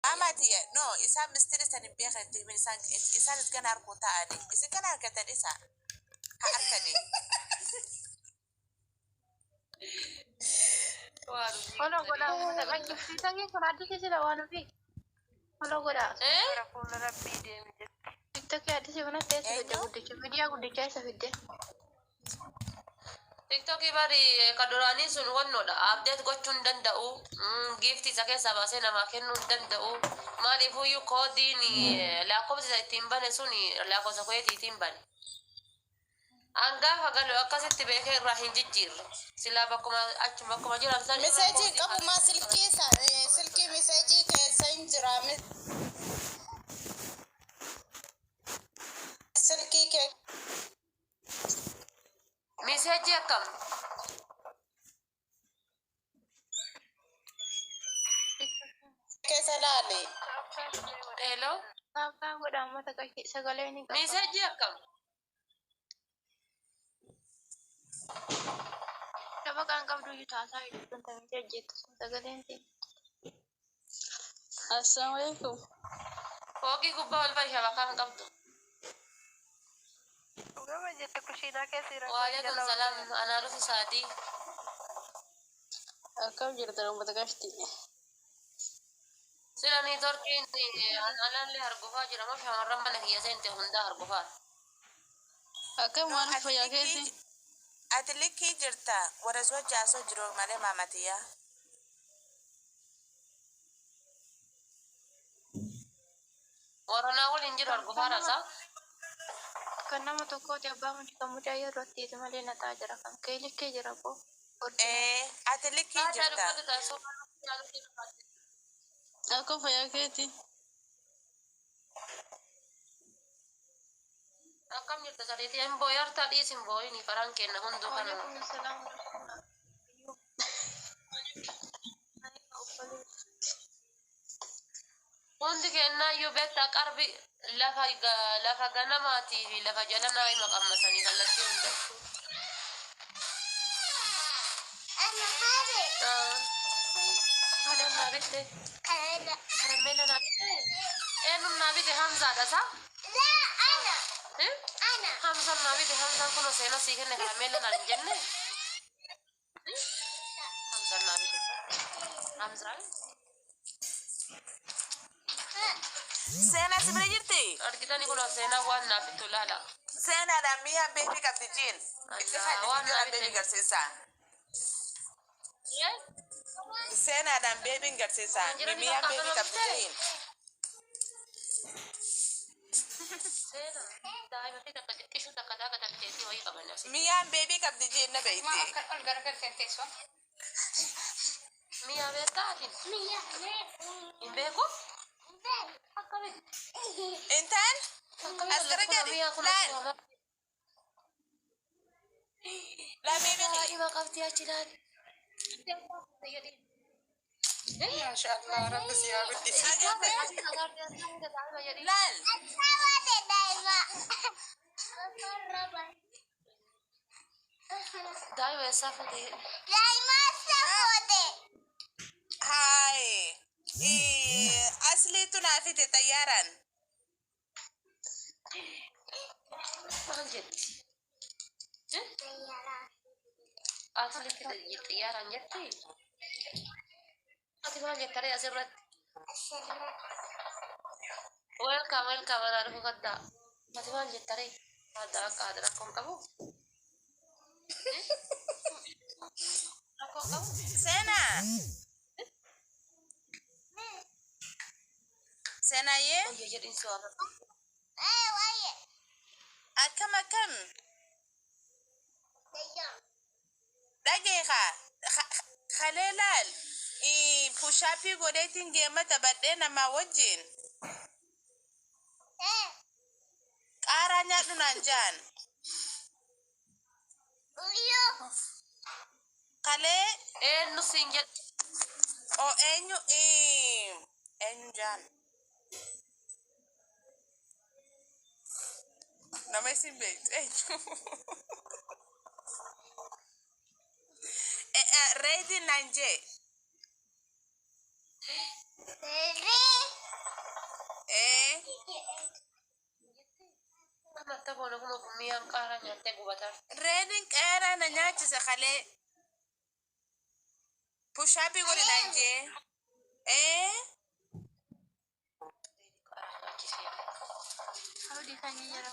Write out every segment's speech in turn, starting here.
Mama tiyya no isaan mistiri san hin beekan itti himin isaan isaanis gana arkuu ta'ani isin kana argatan isa ha arkanii. Follow godhaa uummata qanyi. Tiktokiin kun addisii sila waan ofii. Follow godhaa. Eh? Gara fuula rabbii deemi jetti. Tiktokii addisii kanatti eessa fidde Eenyu? guddicha? Miidiyaa guddicha eessa fidde? Tiktokii bari ka duraanii sun wannoodha. Update gochuu hin danda'u. Giiftii isa keessaa baasee namaa kennuu hin danda'u. Maaliifuyyuu koodiin lakkoofsi isa ittiin bane sun lakkoofsa koodiitiin bane. An gaafa galu akkasitti beekee irraa hin jijjiirre. Silaa bakkuma achuma bakkuma jiran san irra Miseejii koodii qabu maa silkii isa silkii miseejii keessa hin jira silkii kee. Miseejii akkam? Keessa laali. Hello? Tap tap godhaa uummata qanyi. Sagalee ni qaba. Miseejii akkam? Shabaqaan qabdu iyyuu taasaa jirtu tamii hojjettu sun sagaleen siin. Assalamu alaikum. Fooqii gubbaa ol bahi shabakaa hin qabdu. Dhugama jette kushiinaa keessa jira koo Waalaikum jala ol salaam ba'e. anaa dhufu saadii. Akkam jirtan uummata qashti? Sila niitworkiin anallee hargufaa jira moo shamarran mana kiyya seente hundaa hargufaa. Akkam No waan ati fayyaa likkii keeti? ati likkii jirta warra si wajji haasoo jiru malee mama tiyya. Warra naa waliin jiru Kan hargufaa kan nama rasaa. kan nama tokkooti abbaa mucaa kan mucaa yeroo attiiti malee naxaa jira kan kee likkee jira boo original. Ee ati likkii Saadaa jirta. dubbatu taasisuu Akkam fayyaa keeti? Akkam jirta sadiitii hin booyartaa dhiis hin booyini karaan kenna hunduu kanuma. Waalaikum salaam warahmatullah. Hundi kennaayyuu beektaa qarbi lafa lafa ganamaatii fi lafa jalanaa hima qammasanii kallattii hunda. Haadha naa bitte. Karameella naa bitte. Eenyuun naa bite Hamzaadha saa? Hamzaan naa bite Hamzaan kunoo seenaa sii kenne karameella naan hin jenne. Hamzaan naa bite. Hamzaan. Seenaa si bira jirti? Argitanii kunoo seenaa waan naa bittu ilaala. Seenaadhaan mi'a beebii qabdi jiin. Itti Allah falli waan naa mi'a bitte. beebii garsiisa. Seenaadhaan beebiin garsiisa. Waan jiranii Mi'a bakka beebii akkana qabdi bitte. jiin. Seenaa daa'ima fi takka xiqqishuu takka daaka takkeetii wayii qaban asitti. Mi'aan beebii qabdi jiin na Ma beekti. akka ol garagaltee teessoo. Mi'a beektaa ati? Hin beeku? Akkamitti? Intaan Akkamitti as olla gara kuna jedhi mi'a kun laal asii hamaa. laa beebii kiyya. Daa'ima qabdi achi ilaali. Maasha Allah rabbi si haa guddisu. Agartee laal Daa'ima eessaa fuute? Haay asliitu naa fite xayyaaraan. Maal jetti? Aslitti xiyyaaraan jetti? Ati maal jetta ree asirratti? Welcome, welcome, anaa dhufu kaddaa. Ati maal jetta ree? Adda akka aadaa rakkoon qabu? Rakkoon qabu? Seenaa seenaayyee Wayyo jedhin si waama. akkam akkam dhageekaa kalee laal pushaappii godheetiin geema taphadhee namaa wajjin qaaraa nyaadhu naan jaan kalee Eenyu siin jedhe? o eenyu eenyu jaan nama isin beektu eenyu reedin naan jee. Amma boona kun mi'aan qaaraa nyaattee gubataa. Reediin qeeraa na nyaachise kalee. Pushaappii godhi naan jee. Ee. Qaaraa nyaachisee. Hawli kan jira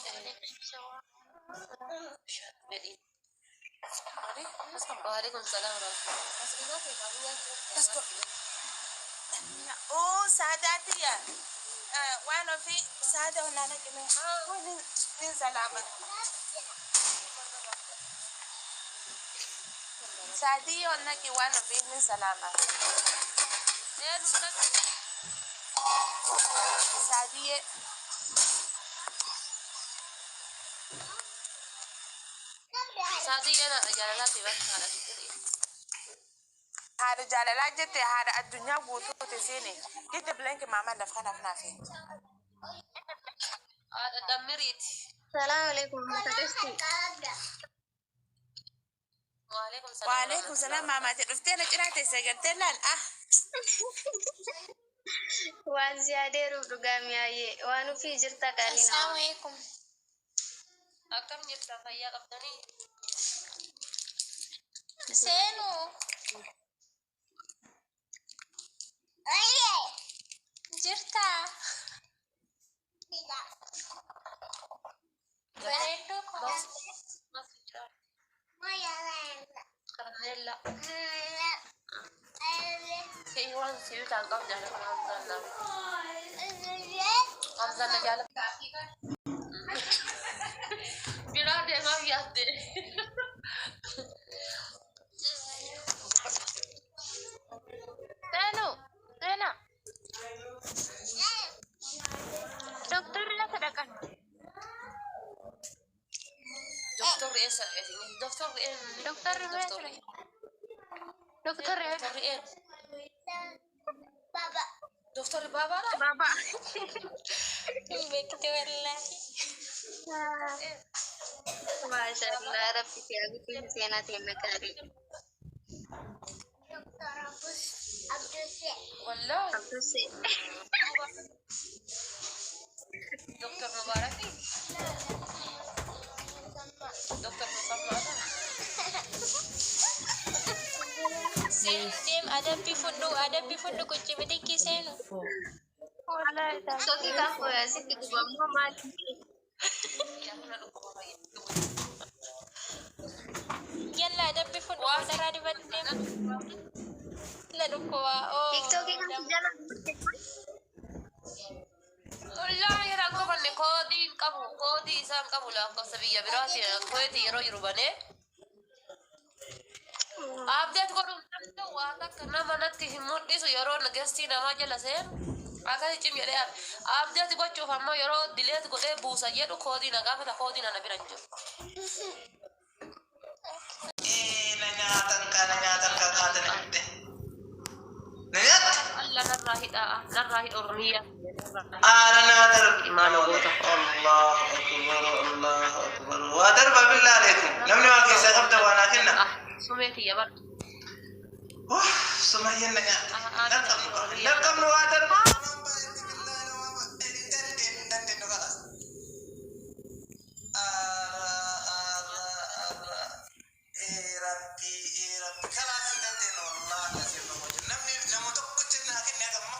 Fedhii. Waalaikum salaam warahmatullahi. Let's go. Oh, saadaatiya. Waan ofii saada olaanaa qimee. Nin salaama. Saadiyya onnaqi waan ofii nin salaama. Eenyu naqi? Saadiyyee. Saadiyyeen haadha jaalalaati bakka haadha fikirii. Haadha jaalalaa jette haadha addunyaa guutuuti siini. Jette bilanki maamaa laf kanaaf naafe. Haadha dammiriiti. Salaamu alaikum uummata. Waalaikum salaam. Waalaikum salaam maamaati dhuftee na cinaa teessee galtee laal ah. Waan ziyaadeeruuf dhugaa mi'aayyee waan ufii jirta qaalii Assalamu nama. alaikum. Akkam jirta, fayyaa qabdanii? Seenu. Jirta. Bareedduu koo. Karameella. Si'i waan si'i taan qabu jaalladha Hamzaan nama. Hamzaan na jaalladha. Biraa deemaaf yaadde. Seenu. Seena. Doktorri lafa dhaqan. Doktorri eessa dhaqe? Doktorri eenyu? Doktorri Doktorri. Doktorri. Doktorri eenyu? Doktorri Baabaadha? Baba. Hin beekte wallaahi. Maashaallah, rabbi si haa guddisuu seenaa ta'e gaarii. Wallaahi. Abdussee. Doktor Mubaaraki? Doktor Musammaadha? Seenu deem, adabbii fudhu, adabbii fudhu, qucci bitikki seenu. Wallaahi ta'a. Sokii kan asitti gubamu maali? Yaa kuna dhukkuba fayyadu. Yalla, adabbii fudhu, daraa dibadhu, deem. Na dhukkuba. Oo. Tiktookii kan si jala. Wallaahi yeroo qofanne koodii hin qabu, koodii isaan qabu lakkoofsa biyya biraati koodii yeroo jiru banee. Update godhuun danda'u waan akka nama natti hin mul'isu. Yeroo guestii namaa jala seenu akkasi cim jedhee update gochuuf ammoo yeroo delete godhee buusa jedhu koodii na gaafata, koodii na bira hin jiru. Na nyaatan kana nyaatan kan haatan fidde. Na nyaatte? Allah narraa hidhaa, narraa hidha Oromiyaa. Aara naa darba. Imaana goota. Allahu akbar, Allahu akbar. Waa darba, billah alaikum. Namni waa keessaa qabda waa naa kenna. Ah, sumee tiyya bar. Uff, sumayyeen na nyaatte. Laqqabnu laqqabnu waa darba. Dandeenyu kalas. Aara aara aara. Ee Rabbi, ee Rabbi, kalaas hin dandeenyu wallahi asiin nama jiru. Namni nama tokkochi naa kenne agamma.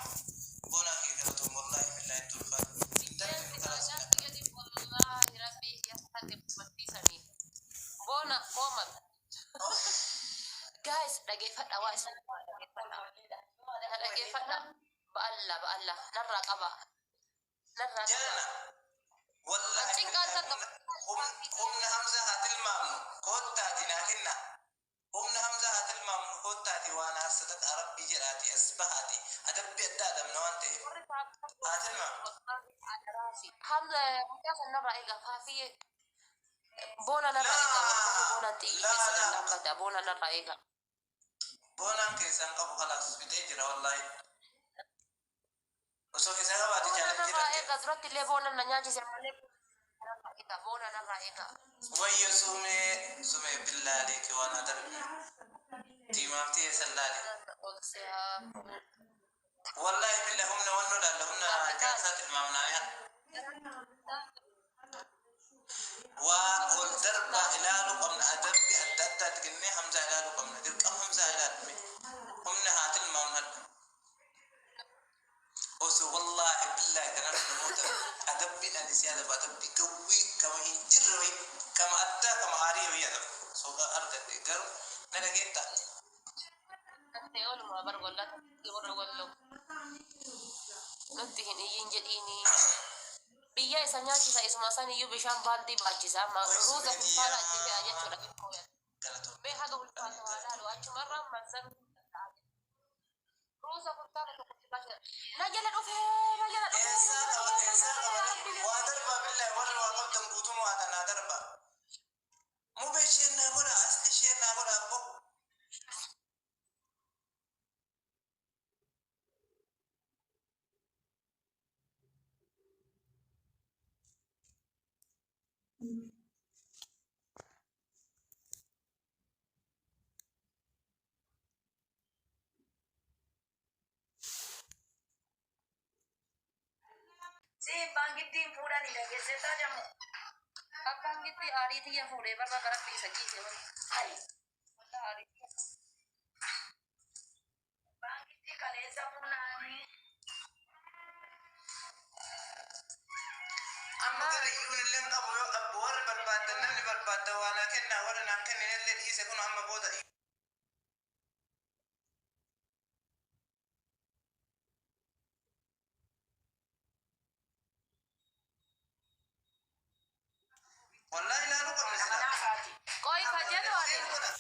Boonaa kee galatoom, wallahi billahi tulfaa. Hin dandeenyu kalaas. Wallahi rabbii yakkate barsiisanii. Boona kooma. Guys, dhageeffadha, waa isa dhageeffadha. Dhageeffadha. Ba'alla ba'alla narraa qaba. Narraa qaba. Jalana. Wallahi Cinqaan takka. Humna Hamza haa tilmaamnu koottaati naa kenna. Humna Hamza haa tilmaamnu koottaati waan haasatan Rabbi jedhaati as bahaati adabbi adda adamna waan ta'eef haa tilmaamnu. Hamza mucaa san narraa eega, faafiyee. Boona narraa eega, wallahi boonaan xiyyi keessa danda'an bada, boona narraa eega. Boonaan keessaan qabu kalaas fixee jira wallahi. Osoo keessaa qabaate Boona jaalatti narraa irratti. eega, duratti illee boona na nyaachise malee narraa eega, boona narraa eega. Wayyo sumee, sumee, billaa aleeki waan haa darbe. Diimaaf ta'e sallaale. Ol si haa. Wallahi billah humna wannoo laalla humna jaarsaa tilmaamnaa yaa. Waa ol darbaa ilaaluu qabna, adabbii adda addaatti kennee Hamzaa ilaaluu qabna, dirqama Hamzaa ilaalume humna haa tilmaamnu hadha. Osoo wallahi billahi kanarra namoota adabbiin ani si adabu adabbii gawwii kama hin jirre wayi, kama addaa, kama aarii wayi adabu osoo argadhe garuu na dhageettaa. Ante oolumaa bar gollata warra golloo. Nutti hin iyyin jedhiini. Biyya isa nyaachisa, isuma san iyyuu bishaan baaldii baachisa. Amma ruuza kuntaala itti fe'a jechuudha. Galatoomne. Mee haga ulfaata waa laalu achumarraa manzan ruuza kuntaala tokko itti baachisa. Na jala dhufee, na jala dhufee, na Eessaa jala qaba, dhufee, na eessaa jala qaba? dhufee, yaa Waa Rabbi. darbaa billahi, warri waa qabdan guutuun waa tanaa darbaa. Mube isheen naa godha, asli isheen naa godha abbo. Si baangittiin fuudhanii dhageesseetaa jamu. Abbaan gitti aarii tiyya fuudhee barra baratti isa jiise. Wallah aarii tiyya. Baangittii kaleessa fuudhanii. Amma gara iyyuun illee hin qabu yoo abbo warri barbaaddan, namni barbaaddan waa naa kennaa, warri naan kennine illee dhiise kun amma booda. Wallahi ilaaluu qabna Nama silaa. naafaati. Qoy ka jedhu ani Isheen godha.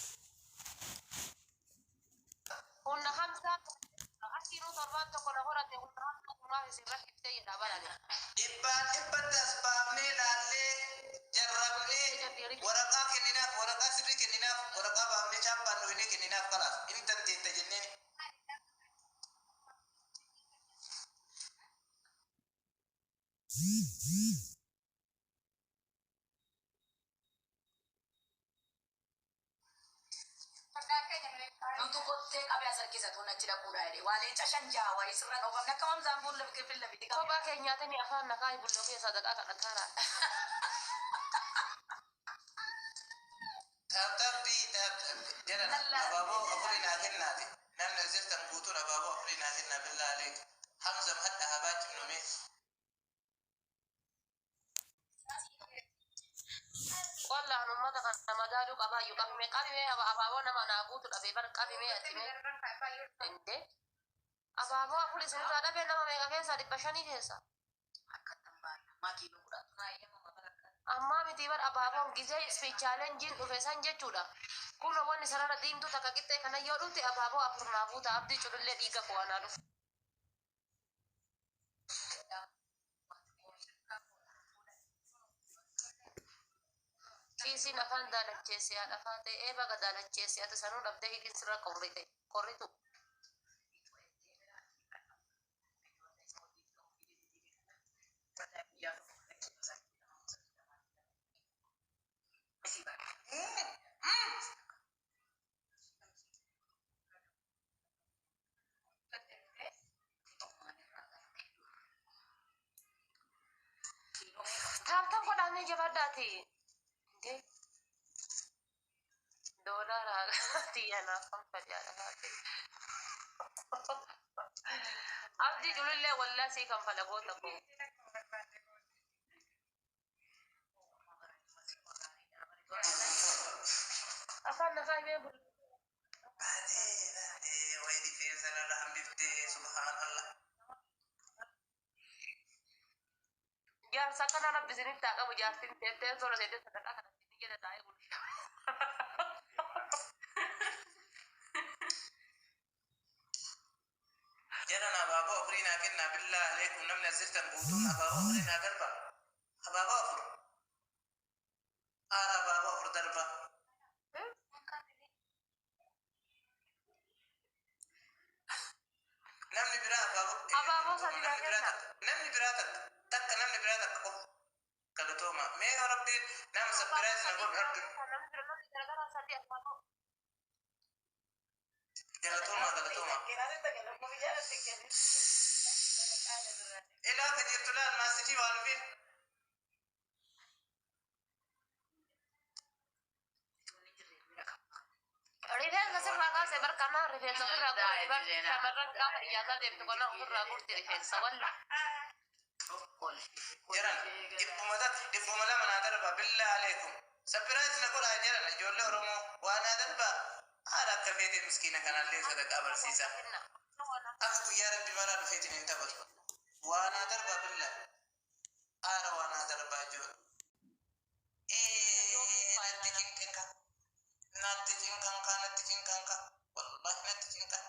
humna Hamzaa achiinuu torbaan tokko na horate, humna Hamzaa kumaaf isin rakkiftee jedha barani. Dhibbaan dhibbatti as baafnee laallee jarrabnee waraqaa kenninaaf, waraqaa sirrii kenninaaf, waraqaa baafnee chaappaan dhohinee kenninaaf, kalaas inni dandeetta jenneen. Nutu kottee qabee as harkisa tuun achi dhaquudha jedhee. Waa leenca shan jaha wayii sirra dhoofamne akka mamsaan fuula filla fiti qabne. Kophaa kee nyaatanii afaan nakaa bulloo keessa sadaqaa kadhataara. Taaptaapbii jedhan abaaboo afurii naa kennaati. Namni as jirtan guutuun abaaboo afurii naa kennaa billaa aleek. Hamzam hadha haa baachifnu mee. Wallaan uummata kana madaaluu qabaayyuu qabime qabime abaaboo nama naa guutu dhabee bar qabime achime. Inde abaaboo afur isinirraa dhabee nama meeqa keessa, 500 keessa. Akkattan baala. Makiinuu kudhatu naa eeyyamama bakka. Ammaa miti bar abaaboon gizee speed challengein dhufe san jechuudha. Kun wanni sarara diimtuu takka qixxee kana yoo dhufte abaaboo afur naa guuta, abdii culullee dhiiga koo anaa dhufu. Kiisiin afaan daalacheesse haadha faatee eeba ga daalacheesse ati sanuu dhabdee hidhiin sirra qorrite qorritu. Tap tap godhamee jabaadhaati. Indee doolaara xiyyaanaaf kan fayyaadha faatee. Abdii culullee wallaa sii kan falagoota koo. Afaan nakaa himee bulu. Baadee baadee wayi rifeensa narra hambiftee, subhaanallah. Jaarsa kana rabbi isinitti haa qabu, jaartiin teessee tola teessee sadaqaa kana isin jedha taa'ee bulu. Jedhan abaaboo afurii naa kennaa billaa aleekum, namni as jirtan guutuun abaaboo afurii naa darba. Abaaboo afur. Haara abaaboo afur darba. Namni biraa abaaboo Abaaboo sadi naa namni biraa kenna. Takka namni biraa takka takka namni biraa takka qofa. Galatooma. Mee yaa rabbiin nama surprise na godhu argu. Namni bira namni garagaraa sadi abaaboo. Galatooma, galatooma. Ilaa ka jirtu laal maasijii waan ofiin. Rifeensa sirraa kaasee bar kanaan rifeensa ofirraa gurti bar shamarran gaafa iyyaataa deemtu kana ofirraa gurti rifeensa walla. Jaran dhibbuma takka dhibbuma lama naa darba billaa aleekum. Surprise na godhaa jaran ijoollee Oromoo waa naa darba. Haadha akka feete miskiina kanallee sadaqaa barsiisa. Akka guyyaa rabbi maraa dhufeetiin hin taphatu. Waa naa darba billaa. Haadha waa naa darbaa ijoollee. Natti cinqinka. Natti cinqanka natti cinqanka. Wallahi natti cinqan.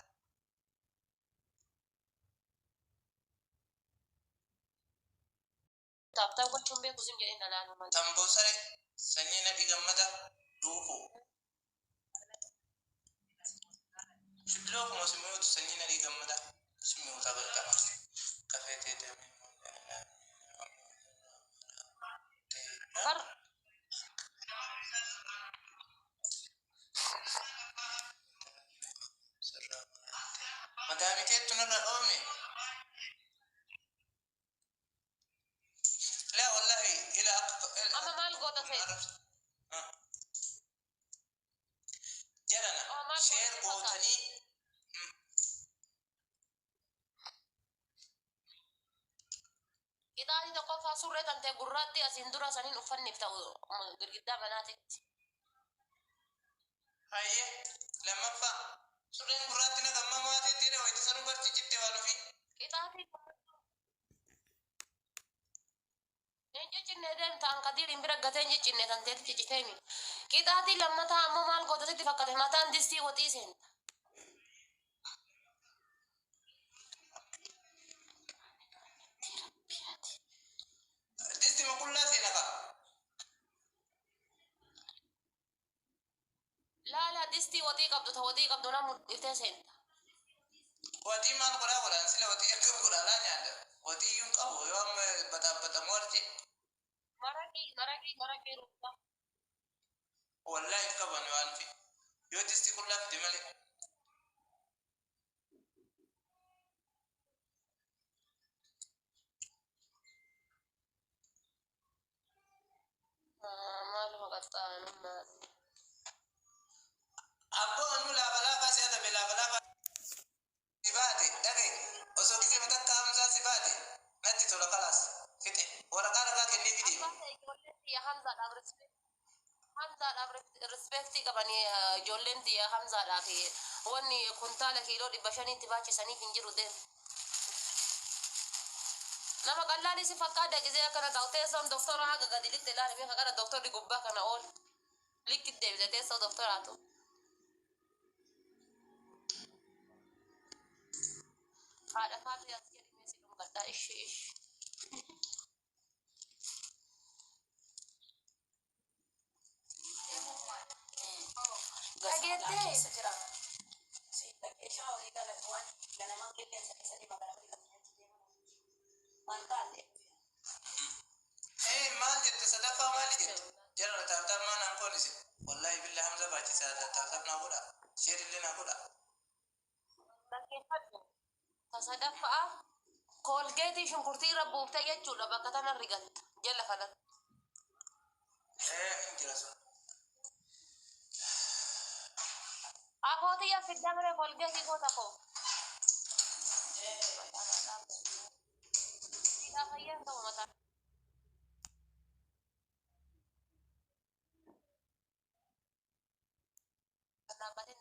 Tap tap gochuun beeku sim jedhee na laalu malee. Tamboo saree sanyii nadhi gammada duufu. Shibloo kuma simmi'uutu sanyii nadhi gammada simmi'uuta bakka kafeetee deemee. Bar Madaamiteettu narra dhoofne. Laa wallahi ila akka. Amma maal goota feeti? Jarana Amma maal sheer goota fakkaata? gootanii Qixaatii tokkoffaa surree tantee gurraatti asiin dura saniin uffanniif ta'u girgiddaa manaatitti. Hayyee lammaffaa surreen gurraatti na gamma maateetti jedhe wayita sanuu barchichitte waan ofii. Qixaatii hin ciccinne deemta an kadiiriin bira gatee hin ciccinne tanteetti cicciteemi. Qixaatii lammataa ammoo maal goota sitti fakkate mataan distii waxii seenta. Disti maqullaa seena kaa. Laala distii waxii qabdu ta waxii qabdu na mudhiftee seenta. Watii maal godhaa godhaan sila watii akkam godhaa laa nyaadha. Watii iyyuu hin qabu yoo amma baxaabbatamu warce. Maraqii maraqii maraqii ruutaa. Wallahi hin qaban waan fi. Yoo disti qullaa fide malee. Maaluma qaxxaanummaa. Abboo annu laafa laafa si adabe laafa laafa si baate dhagaye osoo gisee matakka hamzaa si baate natti tola kalaas fixe waraqaa ragaa kennee fideema. Abbaan ijoolleen tiyya Hamzaadhaaf respect Hamzaadhaaf respectii qabanii ijoolleen tiyya Hamzaadhaaf wanni kuntaala kiiloo 500tti baachisaniif hin jiru deemu. Nama qallaan si fakkaata gisee akkana ta'u teessoon doktora haga gadi lixxe ilaali beeka kana doktorri gubbaa kana ool likki deebise teessoo doktoraatu. Haadha faati as jedhimee si dhungadhaa ishi ishi. Dhageettee? Ee maal jette sadaffaa maali jette jara tap tap maa naan koonise wallahi billaa hamza baachisaa tap tap naa godha sheerillee naa godha. Dhaggeeffadhu. Ta sadaffaa koolgeetii shunkurtii irra buuftee jechuudha bakka tana rigatta jala kanatti. Ee hin jira sun. Akootii yaa fiddaa miree koolgeetii goota koo. Siidhaa fayyaa ta'u mataa. Dhaabbateen.